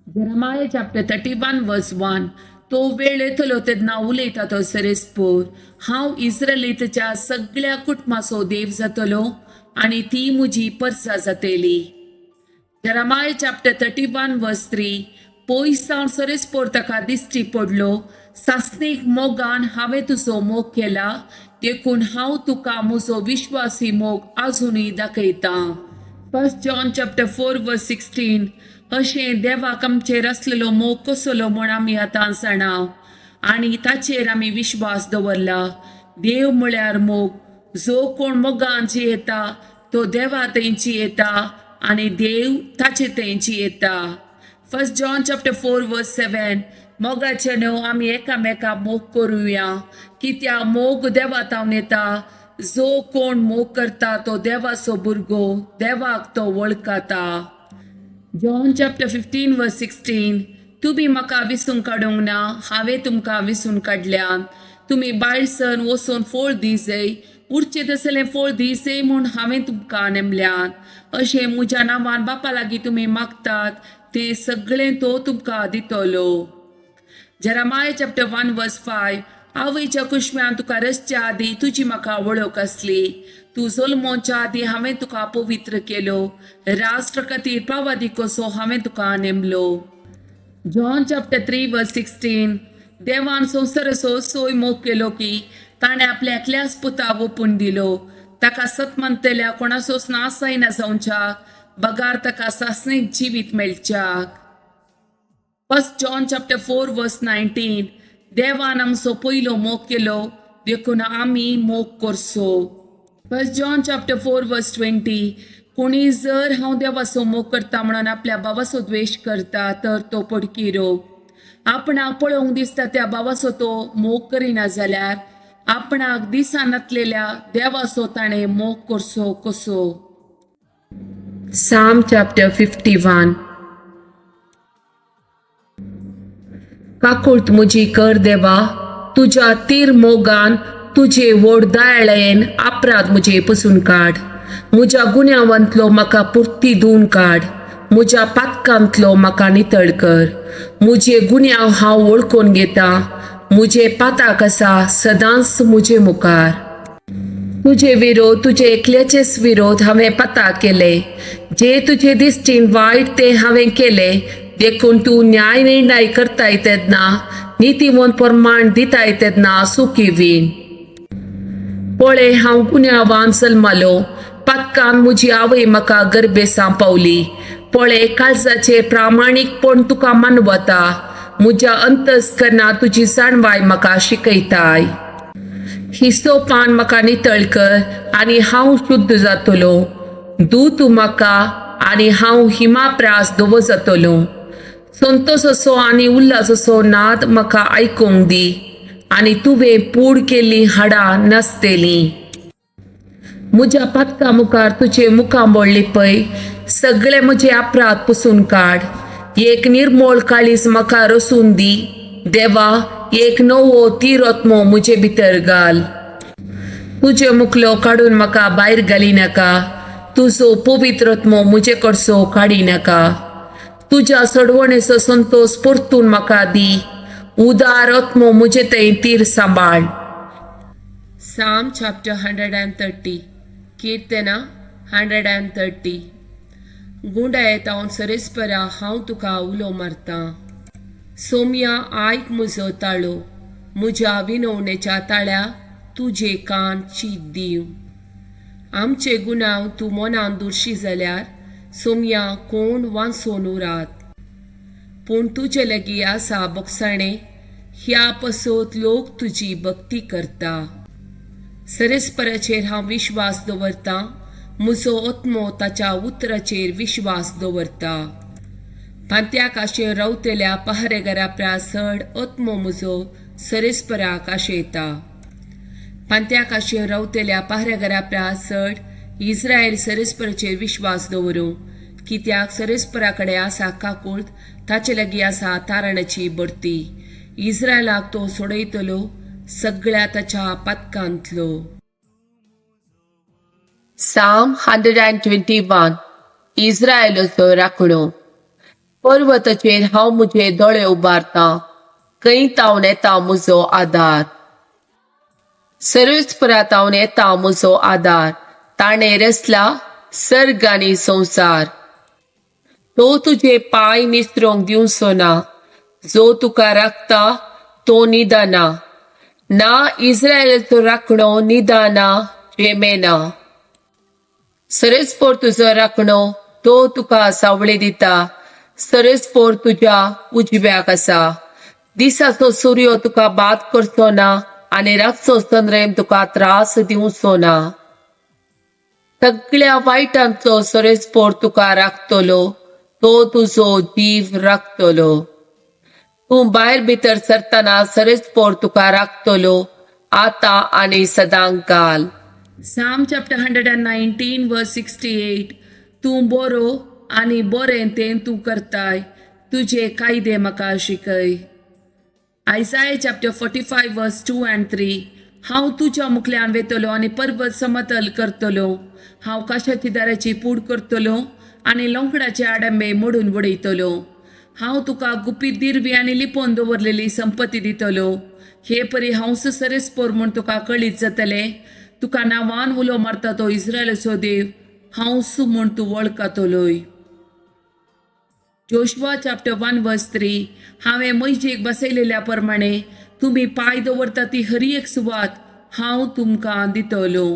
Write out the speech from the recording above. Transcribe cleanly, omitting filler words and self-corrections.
Jeremiah chapter 31 verse 1. तो वेळ येतलो तेन्ना उलयता तो सरेस्पोर, हांव इस्रायलीच्या सगळ्या कुटुंबाचो देव जातलो आनी ती म्हजी परसा जातली. Jeremiah chapter 31 verse 3. पयस सावन सरेस्पोर ताका दिश्टी पडलो. सासणीक मोगान हांवें तुजो मोग केला, देखून हांव तुका म्हजो विश्वासी मोग आजुनूय दाखयतां. First John chapter 4 verse 16. अशें देवाक आमचेर आसलेलो मोग कसलो म्हूण आमी आतां जाणा आनी ताचेर आमी विश्वास दवरला. देव म्हळ्यार मोग. जो कोण मोगान जियेता तो देवा थंयची येता आनी देव ताचे थंयची येता. First John chapter 4 verse 7. मोगाचे न्हू आमी एकामेका मोग करुया, कित्याक मोग देवा तावन येता. जो कोण मोग करता तो देवाचो भुरगो, देवाक तो वळखता. John chapter 15 verse 16. तुमी म्हाका विसून काडूंक ना, हांवें तुमकां विसून काडल्या. तुमी भायर सर वचून फळ दिजय, उरचें तसलें फळ दिजय म्हूण हांवें तुमकां नेमल्यात. अशें म्हज्या नांवान बापा लागीं तुमी मागतात तें सगळें तो तुमकां दितलो. Jeremiah chapter 1 verse 5. आवयच्या कुशम्यान तुका रचच्या आदीं तुजी म्हाका वळख आसली. तूं जल्मोच्या आदीं हांवें तुका पवित्र केलो. राष्ट्र खातीर प्रवादी कसो हांवें तुका नेमलो. John chapter 3 verse 16. देवान संवसाराचो सोय मोग केलो की ताणें आपल्या एकल्याच पुता ओपून दिलो, ताका सत मानतल्या कोणाचोच नाश जायना जावच्याक, बगार ताका सासणीक जिवीत मेळच्याक. First John chapter 4 verse 19. देवान आमचो पयलो मोग केलो, देखून आमी मोग करचो. First John chapter 4 verse 20. कोणी जर हांव देवाचो मोग करता म्हणून आपल्या भावाचो द्वेश करता तर तो पडकिरो. आपणाक पळोवंक दिसता त्या भावाचो तो मोग करिना जाल्यार आपणाक दिसनातलेल्या देवाचो ताणें मोग करचो कसो? Psalm chapter 51. काकूळत म्हजी कर देवा, तुज्या तीर मोगान, तुजे व्हड दयाळेन अपराध म्हजे पसून काड. म्हज्या गुन्यांवांतलो म्हाका पुर्ती धुवन काड, म्हज्या पातकांतलो म्हाका नितळ कर. म्हजे गुन्यांव हांव वळखून घेता, म्हजे पाताक आसा सदांच म्हजे मुखार. तुजे विरोध, तुजे एकल्याचेच विरोध हांवें पता केले, जे तुजे दिश्टीन वायट ते हांवें केले. देखून तूं न्याय निर्णय करताय तेन्ना, नितीवंत प्रमाण दिताय तेन्ना सुखी वीण. पळय, हांव गुन्यांवान जल्मालो, पातकान म्हजी आवय म्हाका गर्भे पावली. पळय, काळजाचें प्रामाणीकपण तुका मानवता, म्हज्या अंतस्करणात तुजी जाणवाय म्हाका शिकयताय. हिसोपान म्हाका नितळ कर आनी हांव शुद्ध जातलो. धू तूं म्हाका आनी हांव हिमाप्रास धवो जातलो. संतोस असो आनी उल्हास असो नाद म्हाका आयकूंक दी आनी तुवें पूड केल्लीं हाडां नाचतलीं. म्हज्या पातका मुखार तुजें मुखामळ लिपय, सगळे म्हजे अपराध पुसून काड. एक निर्मोळ काळीज म्हाका रसून दी देवा, एक नवो तीरत्मो म्हजे भितर घाल. तुजे मुखलो काडून म्हाका भायर घाली नाका, तुजो पवित्रत्मो म्हजे कडचो काडी नाका. तुज्या सोडवणेचो संतोश परतून म्हाका दी, उदार आत्मो म्हजे थंय तीर सांबाळ. Psalm chapter 130. किर्तना 130. गुंडायेत हांव सरेस्परा, हांव तुका उलो मारतां. सोम्या, आयक म्हजो ताळो, म्हज्या विनवणेच्या ताळ्या तुजे कान चीत दिव. आमचे गुनाव तूं मनान दुर्शी जाल्यार सोम्या, कोण वांचोन उरात? पूण तुजे लागीं आसा बोगसाणें, ह्या पसत लोक तुजी भक्ती करता. सरेस्पराचेर हांव विश्वास दवरतां, म्हजो आत्मो ताच्या उतराचेर विश्वास दवरता. पांत्याक आशेन रावतल्या पहारेघरा प्रास चड आत्मो म्हजो सरेस्पराक आशेता. पांत्याक आशेन रावतल्या पहारेघरा प्रास चड इस्रायल सरेस्पराचेर विश्वास दवरूं, कित्याक सरेस्परा कडेन आसा काकूळत, ताचे लागीं आसा तारणाची भरती. इस्रायलाक तो सोडयतलो सगळ्या ताच्या पातकांतलो. Psalm 121. इस्रायलाचो राखणो. पर्वताचेर हांव म्हजे दोळे उबारतां, खंय तावन येता म्हजो आदार? सर्वेस्परा येता म्हजो आदार, ताणें रचला सर्ग आनी संवसार. तो तुजे पांय निसरोंक दिवचो ना, जो तुका राखता तो निदाना ना, इस्रायलाचो राखणो निदाना जेमेना. सर्वेस्पर तुजो राखणो, तो तुका सावळी दिता, सर्वेस्पर तुज्या उजव्याक आसा. दिसाचो सूर्य तुका बाद करचो ना आनी रातचो चंद्रेम तुका त्रास दिवचो ना. सगळ्या वायटांतलो सर्वेस्पर तुका राखतलो, तो तुजो जीव राखतलो. तूं भायर भितर सरतना सर्वेस्पर तुका राखतलो, आतां आनी सदांकाल. Psalm chapter 119 verse 68. तूं बरो आनी बरें तें तूं करताय, तुजे कायदे म्हाका शिकय. Isaiah chapter 45 verse 2 and 3. हांव तुज्या मुखल्यान वेतलो आनी पर्वत समतल करतलो, हांव काशाची दाराची पूड करतलो आनी लोंकडाचे आडंबे मोडून उडयतलो. हांव तुका गुपीत दिरवी आनी लिपोवन दवरलेली संपत्ती दितलो. हे परी हांव सरेस्पोर म्हूण तुका कळीत जातलें. तुका नांवान उलो मारता तो इस्रायलाचो देव हांव सु म्हूण तूं वळखतलोय. Joshua chapter 1 verse 3. हांवें मैजेक बसयलेल्या प्रमाणे तुमी पांय दवरता ती हरी एक सुवात हांव तुमकां दितलो.